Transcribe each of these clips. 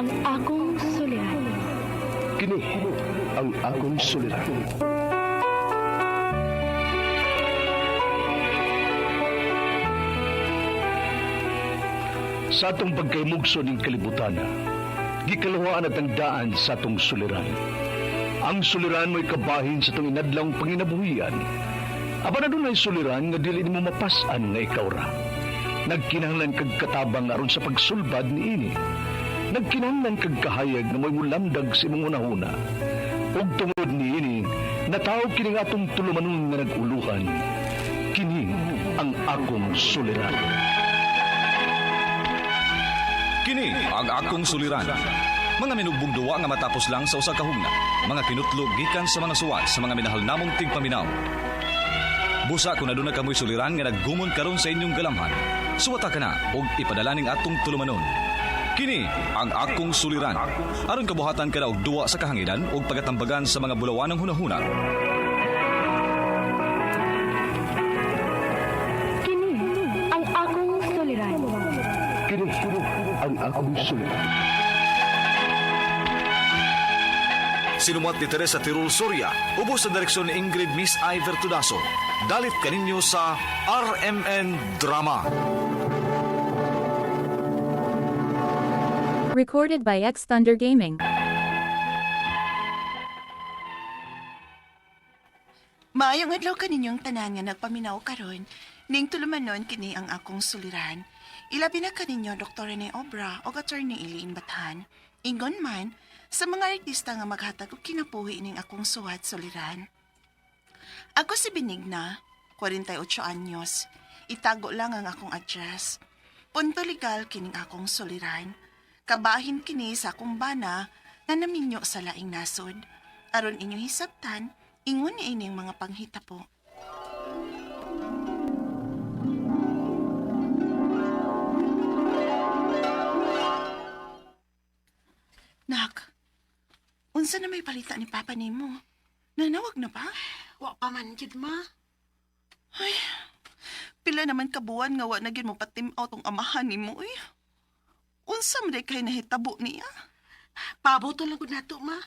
ang akong suliran. Kini ang akong suliran. Sa atong pagkaymugso ning kalibutan, gikaluhaan at ang daan sa atong suliran. Ang suliran mo'y kabahin sa atong inadlawng panginabuhian. Apan adunay suliran nga dili nimo mapas-an nga ikaw ra. Nagkinahanglan kag katabang aron sa pagsulbad niini. Nagkinahanglan kag kahayag nga mo'y mulamdag sa imong hunahuna. Ug tungod niini, nataw kini nga atong tulumanon nga nag-uluhan. Kini ang akong suliran. Kini ang akong suliran. Mga minugbong duwa nga matapos lang sa usa ka hugna. Mga kinutlog gikan sa mga suwat sa mga minahal namong tigpaminaw. Busa kung aduna kamoy suliran nga naggumon karon sa inyong galamhan. Suwata ka na og ipadala ning atong tulumanon. Kini ang akong suliran. Aron kabuhatan ka na og duwa sa kahanginan ug pagatambagan sa mga bulawanang hunahuna. Kini ang akong suliran. Kini ang akong suliran. Sinumat ni Teresa Tirul Soria, ubos sa direksyon ni Ingrid Miss Iver Tudaso. Dalit kaninyo sa RMN Drama. Recorded by X Thunder Gaming. Maayong adlaw kaninyong tanan nga nagpaminaw karon. Ning tulumanon kini ang akong suliran. Ilabi na kaninyo Dr. Rene Obra o Attorney Elaine Bathan. Ingon man sa mga artista nga maghatag og kinabuhi ning akong suwat suliran. Ako si Benigna, 48 anyos. Itago lang ang akong address. Punto legal kining akong suliran. Kabahin kini sa akong bana nga naminyo sa laing nasod. Aron inyong hisabtan, ingon ni ining mga panghitabo. Nak, unsa na may palita ni Papa nimo? Nanawag na ba? Wa pa man jud ma. Pila naman kabuan nga wa na gyud mo patim out ang amahan nimo eh. Unsa man day kay nahitabo niya? Pabuto lang gud nato ma.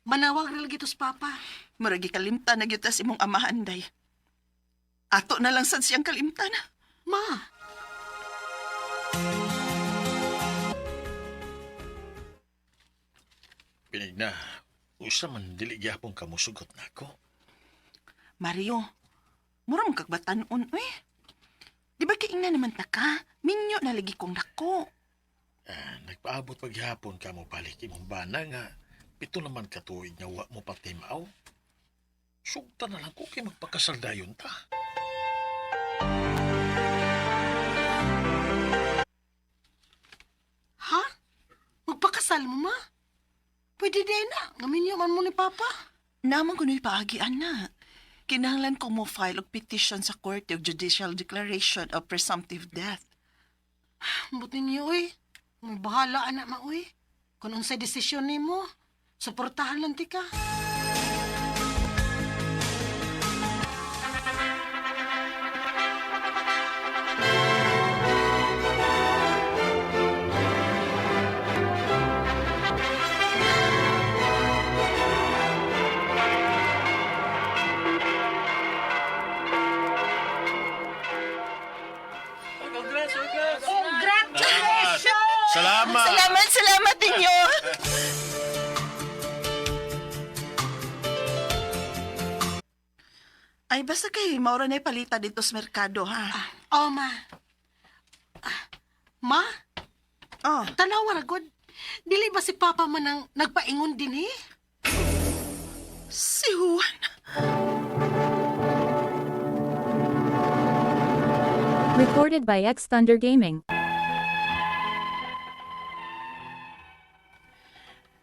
Manawag ra lagi tos papa. Murag gikalimtan na gyud tas imong amahan day. Ato na lang sad siyang kalimtan. Ma, Pinigna, usa man dili gyapon ka mosugot nako. Mario, mura mong kagbatan-on eh. Di ba kiingna naman ta ka? Minyo na lagi kong dako. Ah, nagpaabot paghapon ka mo balik imong bana nga pito naman ka tuig nga wa mo patimaw. Sugta na lang ko kay magpakasal dayon ta. ha? Magpakasal mo ma? Pwede din na. Ngaminyo man mo ni papa. Naman kuno'y paagi, ana. Kinahanglan ko mo file og petition sa korte og judicial declaration of presumptive death. Ambot ninyo oy. May bahala anak ma oy. Kung unsay desisyon nimo, suportahan lang ti ka. Congratulations! Salamat. Salamat, salamat ninyo! Ay, basta kay maura na palita dito sa merkado, ha? Oh, ma. Ah, ma, Oh, tanawa ra gud. Dili ba si papa man ang nagpaingon din eh? si Juan. Recorded by X Thunder Gaming.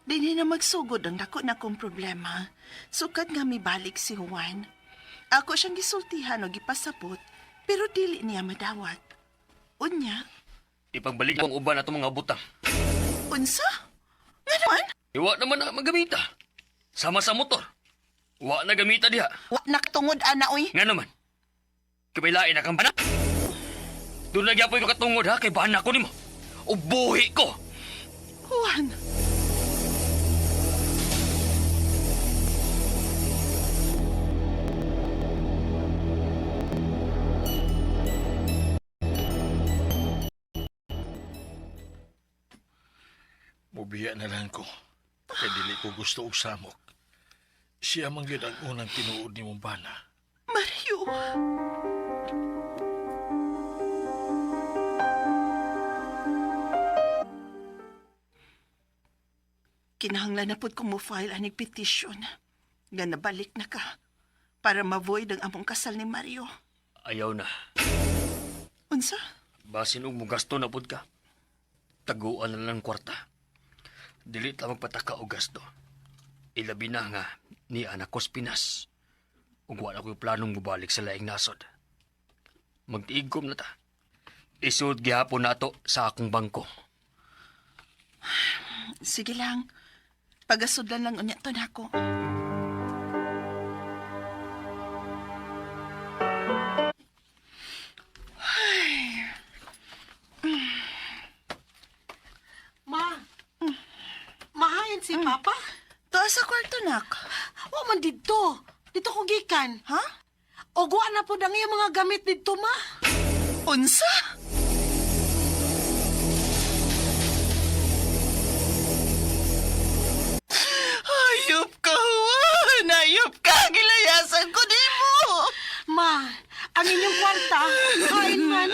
Dinhi na magsugod ang dako na kong problema. Sukad nga mibalik si Juan. Ako siyang gisultihan o gipasabot, pero dili niya madawat. Unya, Ipagbalik ko ang uban atong mga butang. unsa? Nga naman? Iwa naman na magamita. Sama sa motor. Wa na gamita diha. Wa nakatungod ana oy. Nga naman. Kibaylain na kang bana. Doon na gyapoy ko katungod ha, kay bana ko nimo. O buhi ko. Juan. Mubiya na lang ko. Kay dili ko gusto og samok. Siya man gyud ang unang tinuod ni mong bana. Mario. Kinahanglan na pud kong mo-file anig petition. Nga nabalik na ka para ma-void ang among kasal ni Mario. Ayaw na. Unsa? Basin og mugasto na pud ka. Taguan na lang kwarta. Dili ta magpataka og gasto. Ilabi na nga ni anak ko sa Pinas. Ug wala ko'y planong mobalik sa laing nasod. Magtiigom na ta. Isud gihapon nato sa akong bangko. Sige lang. Pagasudlan lang unya to nako. Ma, mahain si Papa? Tuwa sa kwarto, nak. Wa man didto. Dito ko gikan. Ha? Og wa na pud ang iyang mga gamit didto, ma. Unsa? Ayop ka, Juan! Ayop ka! Gilayasan ko nimo! Ma, ang inyong kwarta, hain man.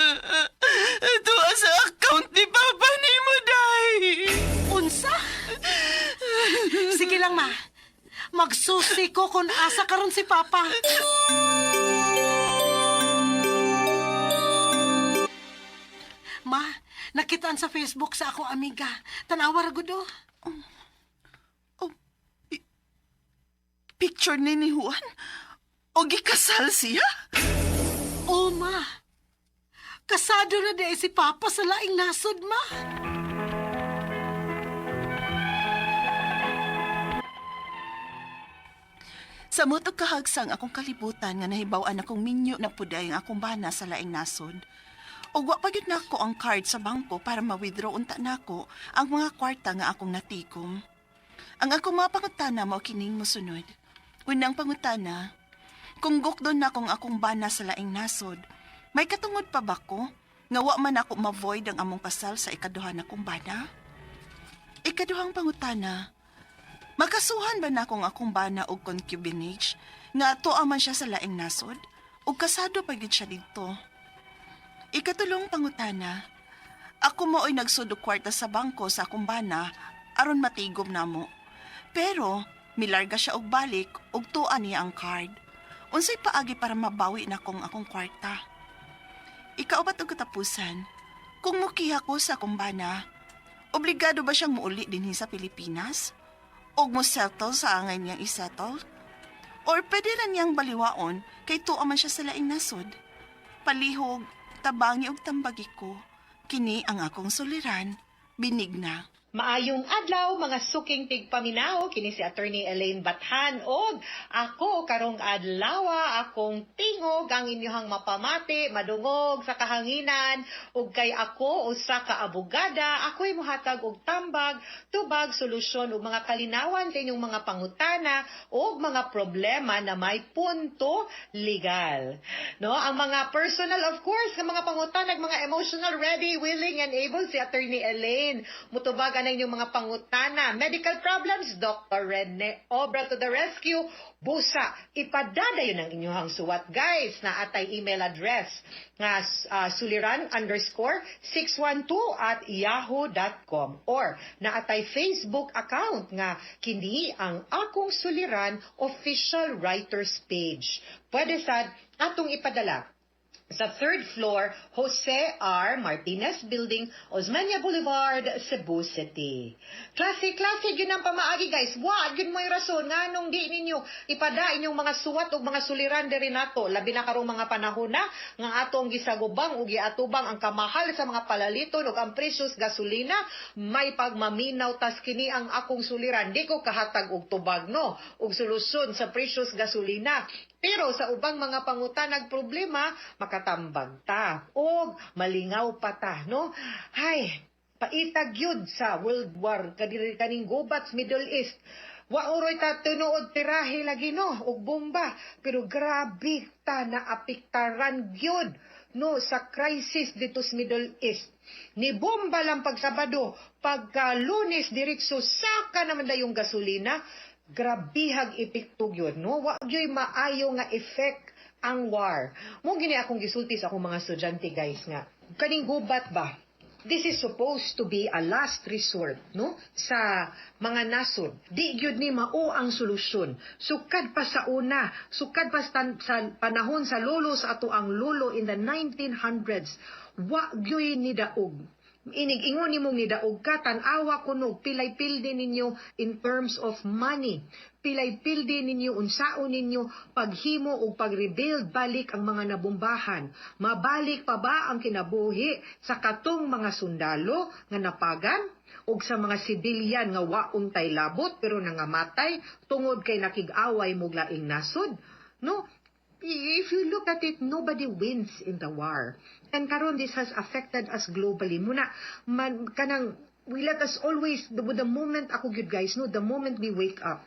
Tuwa sa account ni Papa nimo, day! Unsa? Sige lang, ma. Magsusi ko kung asa karon si Papa. Ma, nakitaan sa Facebook sa akong amiga. Tanawa ra gud oh. Oh, picture ni Juan? O gikasal siya? Oh, ma. Kasado na di si Papa sa laing nasod, ma. Sa mutog kahagsang akong kalibutan nga nahibaw-an akong minyo na puday ang akong bana sa laing nasod. Ug wa pa gyud nako ang card sa bangko para ma-withdraw unta nako ang mga kwarta nga akong natikom. Ang akong mga pangutana mao kining mosunod. Unang pangutana, kung gukdon na akong akong bana sa laing nasod, may katungod pa ba ko nga wa man ako ma-void ang among kasal sa ikaduha na kong bana? Ikaduhang pangutana, makasuhan ba na akong akong bana og concubinage nga tuwa man siya sa laing nasod ug kasado pa gyud siya didto? Ikatulong pangutana, ako mao'y nagsud og kwarta sa bangko sa akong bana aron matigom namo. Pero milarga siya og balik ug tuwa niya ang card. Unsay paagi para mabawi na kong akong kwarta? Ikaupat og katapusan, kung mukiha ko sa akong bana, obligado ba siyang muuli dinhi sa Pilipinas? Og mo settle sa angay niyang isettle? Or pwede ra niyang baliwaon kay tuwa man siya sa laing nasod? Palihog, tabangi og tambagi ko. Kini ang akong suliran, binigna. Maayong adlaw mga suking tigpaminaw, kini si Attorney Elaine Bathan og ako karong adlaw akong tingog ang inyong mapamati, madungog sa kahanginan ug kay ako usa ka abogada, ako'y mohatag og tambag, tubag, solusyon ug mga kalinawan sa inyong mga pangutana ug mga problema na may punto legal. No, ang mga personal, of course, nga mga pangutana, mga emotional, ready, willing and able si Attorney Elaine mutubag ang inyong mga pangutana. Medical problems, Dr. Rene Obra to the rescue. Busa, ipadadayon ang inyong suwat, guys, na atay email address nga suliran_612@yahoo.com or na atay Facebook account nga kini ang Akong Suliran official writers page. Pwede sad atong ipadala sa third floor, Jose R. Martinez Building, Osmeña Boulevard, Cebu City. Klase, klase, yun ang pamaagi, guys. Wa, yun mo'y rason. Nga nung di ninyo ipada inyong mga suwat o mga suliran diri nato. Labi na karong mga panahon na nga atong gisagubang ug giatubang ang kamahal sa mga palaliton ug ang presyos gasolina, may pagmaminaw tas kini ang akong suliran. Di ko kahatag og tubag, no, ug solusyon sa presyos gasolina. Pero sa ubang mga pangutanag problema, makatambag ta og malingaw pa ta, no? Hay, paitag yun sa World War kadiri kaning gubat sa Middle East. Wa uroy ta tinuod tirahe lagi, no, og bomba, pero grabe ta naapektaran gyud. no, sa crisis dito sa Middle East. Ni bomba lang pag Sabado, pagka Lunes diretso saka naman dayong gasolina, grabihag epekto gyud, no? Wa gyud maayo nga effect ang war. Mo gini akong gisulti sa akong mga estudyante, guys, nga kaning gubat ba, this is supposed to be a last resort, no, sa mga nasod. Di gyud ni mao ang solusyon. Sukad pa sa una, sukad pa sa panahon sa lolo sa ato ang lolo in the 1900s, wa gyud ni daog. Inig ingon nimong nidaog ka, tan-awa kuno pilay pildi ninyo in terms of money, pilay pildi ninyo, unsaon ninyo paghimo og pag-rebuild balik ang mga nabombahan? Mabalik pa ba ang kinabuhi sa katong mga sundalo nga napagan ug sa mga sibilyan nga wa untay labot pero nangamatay tungod kay nakig-away mog laing nasod, no? If you look at it, nobody wins in the war. And karon this has affected us globally. Muna, man, kanang, we let us always, the moment ako gyud, guys, no, the moment we wake up,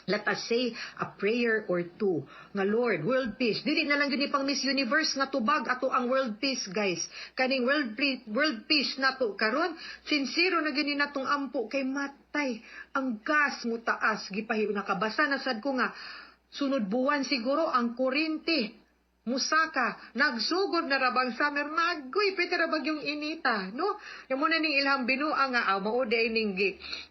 let us say a prayer or two. Nga Lord, world peace. Dili na lang gyud ni pang Miss Universe nga tubag ato ang world peace, guys. Kaning world peace nato karon, sincero na gyud ni natong ampo kay matay ang gas mo taas gipahi nakabasa na sad ko nga sunod buwan siguro ang kuryente musaka. Nagsugod na rabang summer, magoy, pwede ra yung inita, no? Yung muna ning ilhang binuang nga ah, mao day ning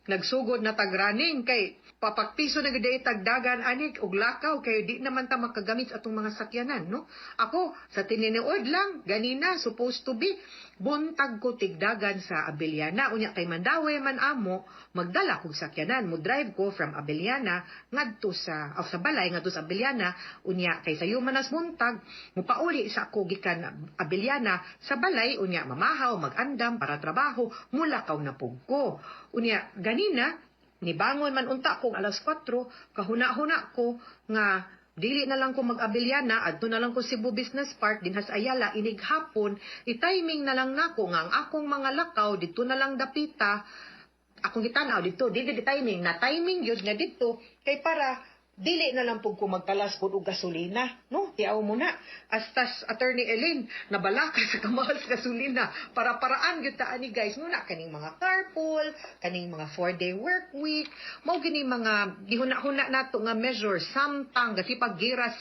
nagsugod na tag-running kay papakpiso na gud tagdagan anik og lakaw kay di naman ta makagamit sa atong mga sakyanan, no? Ako sa tininiod lang ganina, supposed to be buntag ko tigdagan sa Abellana, unya kay Mandaue man amo, magdala kog sakyanan, mo drive ko from Abellana ngadto sa o sa balay ngadto sa Abellana, unya kay sayo man as buntag, mupauli sa ako gikan Abellana sa balay, unya mamahaw, magandam para trabaho, mulakaw na pug ko. Unya ganina nibangon man unta kong alas 4, kahuna-huna ko nga dili na lang ko mag-Abellana, adto na lang ko Cebu Business Park dinha sa Ayala inig hapon, i-timing na lang nako nga ang akong mga lakaw dito na lang dapita. Akong gitan-aw dito, dili di timing na timing yun nga dito kay para dili na lang pud ko magtalas pud og gasolina, no? Tiaw mo na. Astas Attorney Elaine, nabalaka sa kamahal sa gasolina. Para paraan gyud ta ani, guys, muna kaning mga carpool, kaning mga 4-day work week, mao gini mga gihuna-huna nato nga measure samtang giras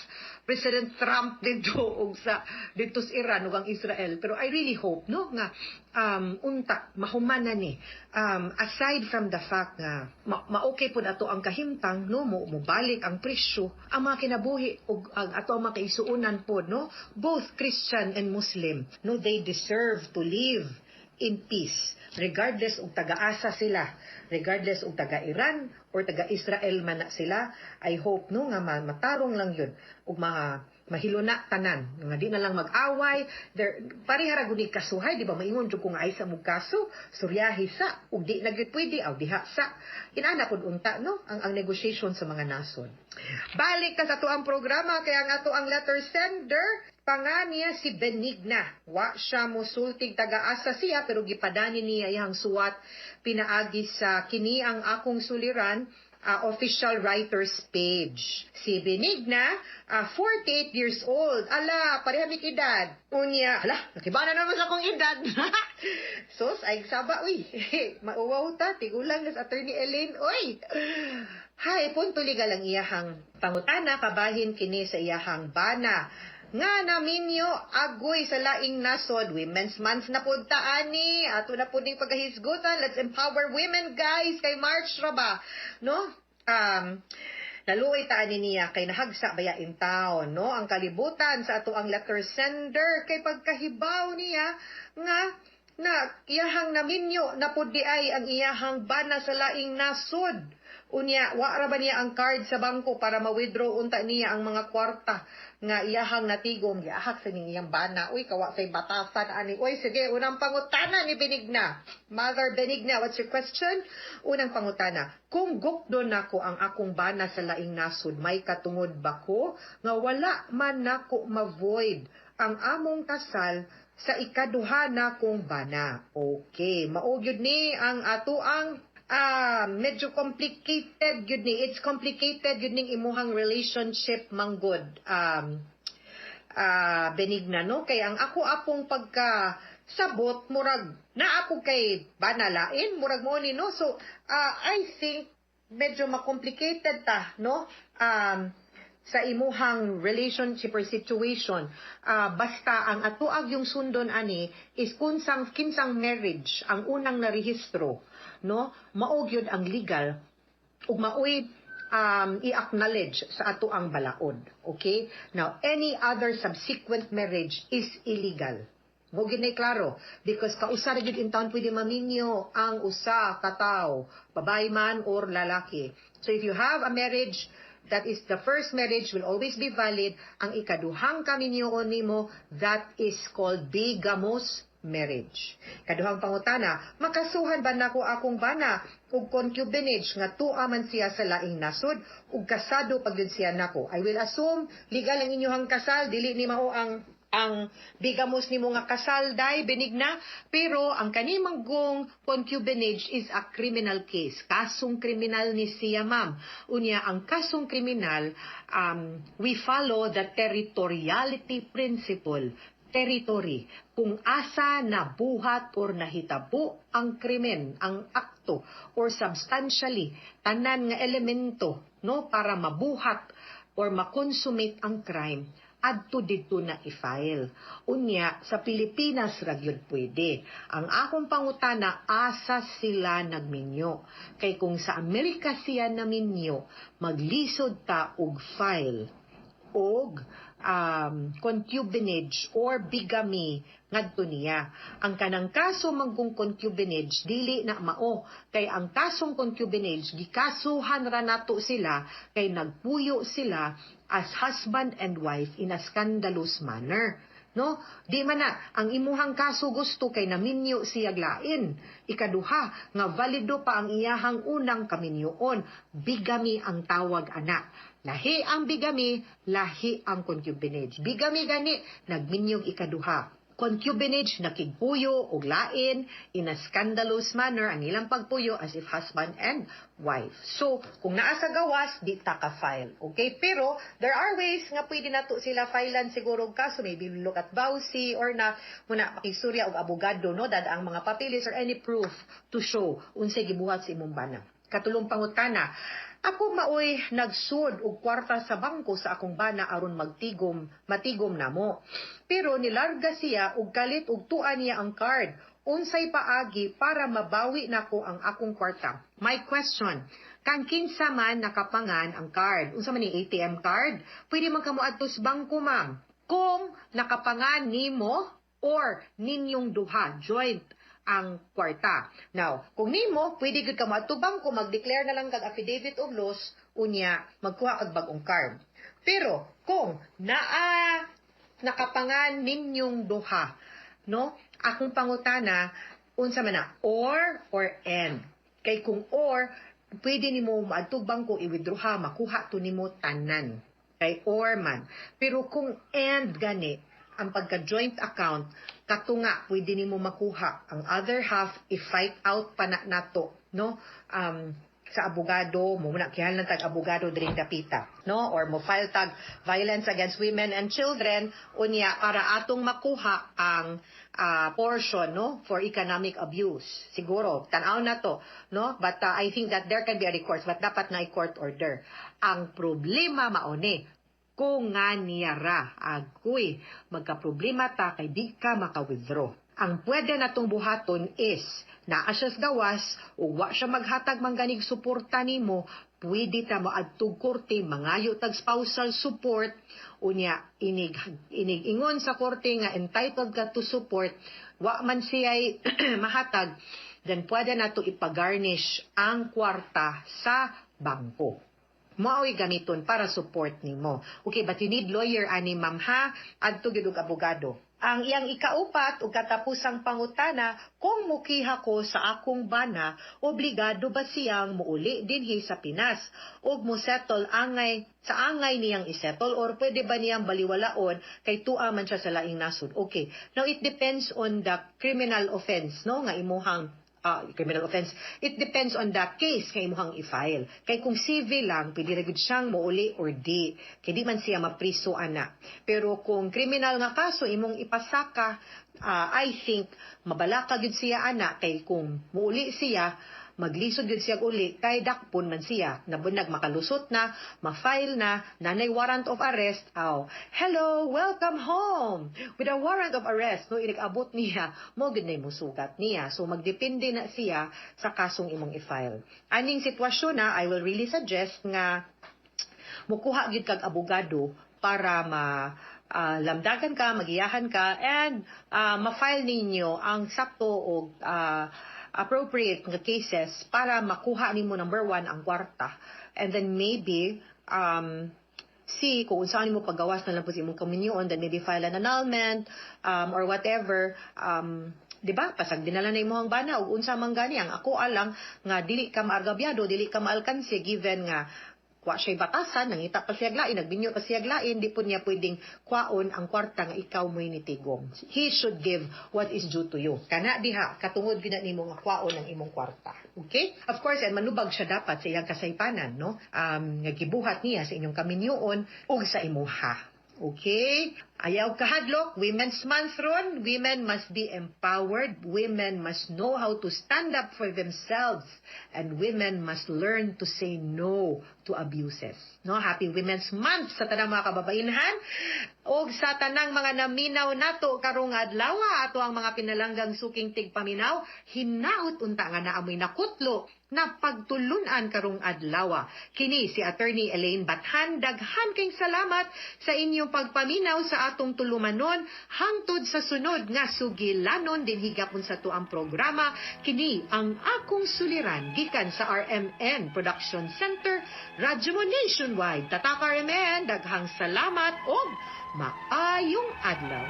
President Trump dito og sa dito sa Iran ug ang Israel. Pero I really hope, no, nga unta mahuman na ni, aside from the fact nga ma-okay pud ato ang kahimtang, no, mo mobalik ang presyo, ang mga kinabuhi ug ang ato ang mga kaigsuonan pod, no, both Christian and Muslim, no, they deserve to live in peace regardless og taga-asa sila, regardless og taga-Iran or taga-Israel man na sila. I hope, no, nga matarong lang yun ug ma mahiluna tanan nga di na lang mag-away there. Pareha ra gud ni kasuhay, di ba? Maingon jud ko nga ay sa mug kaso suryahi sa ug di na gyud pwede aw diha sa inana pud unta, no, ang negotiation sa mga nasod. Balik ta sa ato ang programa kay ang ato ang letter sender panganiya si Benigna. Wa siya mosultig taga-asa siya pero gipadani niya iyang suwat pinaagi sa Kini ang Akong Suliran official writers page. Si Benigna, 48 years old. Ala, pareha mig edad. Unya, ala, nakibana naman sa akong edad. Sus, ay saba, uy. Mauwaw ta, tigulang na sa Attorney Elaine, uy. Hay, punto legal ang iyahang pangutana, kabahin kini sa iyahang bana nga naminyo agoy sa laing nasod. Women's Month na pud ta ani, ato na pud ning pagahisgutan. Let's empower women, guys, kay March ra ba, no? Naluoy ta ani niya kay nahagsa baya in town, no, ang kalibutan sa ato ang letter sender kay pagkahibaw niya nga na iyahang naminyo na pud di ay ang iyahang bana sa laing nasod. Unya, wa ra ba niya ang card sa bangko para ma-withdraw unta niya ang mga kwarta nga iyahang natigom, giahak sa iyang bana. Uy, kawa say batasan ani. Uy, sige, unang pangutana ni Benigna. Mother Benigna, what's your question? Unang pangutana, kung gukdon nako ang akong bana sa laing nasod, may katungod ba ko nga wala man nako ma-void ang among kasal sa ikaduha nakong bana? Okay, mao gyud ni ang ato ang medyo complicated gyud ni. It's complicated gyud ning imuhang relationship manggod. Benigna, no? Kay ang ako apong pagka sabot, murag naa po kay banalain, murag mo ni, no? So, I think medyo ma-complicated ta, no? Sa imuhang relationship or situation, basta ang atoa gyung sundon ani is kunsang kinsang marriage ang unang narehistro, no, mao gyud ang legal ug maoy i-acknowledge sa ato ang balaod. Okay? Now, any other subsequent marriage is illegal. Mao gyud na klaro because kausa ra gyud in town pwede maminyo ang usa ka tawo, babae man or lalaki. So if you have a marriage, that is, the first marriage will always be valid. Ang ikaduhang kaminyoon nimo, that is called bigamous marriage. Kaduhang pangutana, makasuhan ba nako akong bana og concubinage nga tua man siya sa laing nasod ug kasado pag gyud siya nako? I will assume legal ang inyong kasal, dili ni mao ang bigamos nimo nga kasal, day Benigna, pero ang kanimanggong concubinage is a criminal case. Kasong kriminal ni siya, ma'am. Unya, ang kasong kriminal, we follow the territoriality principle, territory kung asa nabuhat or nahitabo ang krimen, ang akto, or substantially tanan nga elemento, no, para mabuhat or makonsumate ang crime, adto didto na i-file. Unya, sa Pilipinas ra gyud pwede. Ang akong pangutana, asa sila nagminyo? Kay kung sa Amerika siya naminyo, maglisod ta og file og concubinage or bigamy ngadto niya. Ang kanang kaso manggong concubinage, dili na mao, kay ang kasong concubinage, gikasuhan ra nato sila kay nagpuyo sila as husband and wife in a scandalous manner. No? Di man na ang imuhang kaso gusto kay naminyo siya lain. Ikaduha, nga valido pa ang iyahang unang kaminyoon. Bigamy ang tawag ana. Lahi ang bigamy, lahi ang concubinage. Bigamy gani, nagminyog ikaduha. Concubinage, nakigpuyo og lain in a scandalous manner ang ilang pagpuyo, as if husband and wife. So, kung naa sa gawas, di ta ka file. Okay? Pero, there are ways nga pwede nato sila filean siguro og kaso. Maybe look at VAWC or na muna pakisurya og abogado, no? Dad ang mga papeles or any proof to show unsay gibuhat sa imong bana. Katulong pangutana, ako maoy nagsud og kwarta sa bangko sa akong bana aron magtigom, matigom namo. Pero nilarga siya og kalit og tua niya ang card. Unsay paagi para mabawi nako ang akong kwarta? My question, kang kinsa man nakapangan ang card? Unsa man ni, ATM card? Pwede man kamo adto sa bangko, ma'am. Kung nakapangan nimo or ninyong duha, joint ang kwarta. Now, kung nimo, pwede gud ka moadto bangko, mag-declare na lang kag affidavit of loss, unya magkuha kag bag-ong card. Pero kung naa nakapangan ninyong duha, no? Akong pangutana, unsa man na, or and? Kay kung or, pwede nimo maadtog bangko, i-withdraw ha, makuha to nimo tanan. Kay or man. Pero kung and gani, ang pagka-joint account, kato nga, pwede nimo makuha. Ang other half, i-fight out pa na nato, no? Sa abogado, mo muna kinahanglan tag abogado dring dapita, no? Or mo file tag violence against women and children, unya para atong makuha ang portion, no, for economic abuse. Siguro, tan-aw na to, no? But I think that there can be a recourse, but dapat na i-court order. Ang problema maone, kung nga niya ra, agoy, magka-problema ta kay di ka maka-withdraw. Ang pwede natong buhaton is, naa siya sa gawas, ug wa siya maghatag mangganig suporta nimo, pwede ta moadtog korte, mangayo tag spousal support, unya inig ingon sa korte nga entitled ka to support, wa man siya'y mahatag, then pwede nato ipagarnish ang kwarta sa bangko. Mao'y gamiton para support nimo. Okay, but you need lawyer ani, ma'am, ha. Adto gyud og abogado. Ang iyang ikaupat ug katapusang pangutana, kung mukiha ko sa akong bana, obligado ba siyang muuli dinhi sa Pinas ug mo settle angay sa angay niyang isettle or pwede ba niyang baliwalaon kay tua man siya sa laing nasod? Okay. Now, it depends on the criminal offense, no, nga imuhang Criminal offense. It depends on the case nga imuhang i-file. Kay kung civil lang, pwede ra gud siyang mouli or di. Kay di man siya mapriso ana. Pero kung criminal nga kaso imong ipasaka, I think mabalaka gyud siya ana kay kung muuli siya, maglisod gyud siya uli kay dakpon man siya nabunag makalusot na, ma-file na, nanay warrant of arrest. Aw, hello, welcome home with a warrant of arrest, no? Inig-abot niya mo gud nay musugat niya. So magdepende na siya sa kasong imong i-file aning sitwasyon na. I will really suggest nga mukuha gyud kag abogado para ma lamdagan ka, magiyahan ka, and ma-file ninyo ang sakto og appropriate nga cases para makuha nimo, number one, ang kwarta, and then maybe see kung unsa nimo paggawas na lang po sa imong kaminyoon, then maybe file an annulment or whatever, di ba? Pasag dinala na imong bana ug unsa man gani ang ako alang nga dili ka maargabyado, dili ka maalkanse, given nga wa siya'y batasan, nangita pa siya lain, nagbinyo pa siya lain, di po niya pwedeng kwaon ang kwarta nga ikaw mo'y nitigom. He should give what is due to you. Kana diha, katungod gina nimo nga kwaon ang imong kwarta. Okay? Of course, and manubag siya dapat sa iyang kasaypanan, no? Nga gibuhat niya sa inyong kaminyoon ug sa imuha. Okay? Ayaw kahadlok, Women's Month ron, women must be empowered, women must know how to stand up for themselves, and women must learn to say no to abuses. No, happy Women's Month sa tanang mga kababainhan ug sa tanang mga naminaw nato karong adlaw, ato ang mga pinalanggang suking tigpaminaw, hinaot unta nga naamoy nakutlo na pagtulunan karong adlaw. Kini si Attorney Elaine Bathan, daghan kayong salamat sa inyong pagpaminaw sa atong tulumanon hangtod sa sunod nga sugilanon dinhi gapon sa tuang programa, kini ang Akong Suliran, gikan sa RMN Production Center, Radyo Mo Nationwide. Tatak RMN, daghang salamat og maayong adlaw.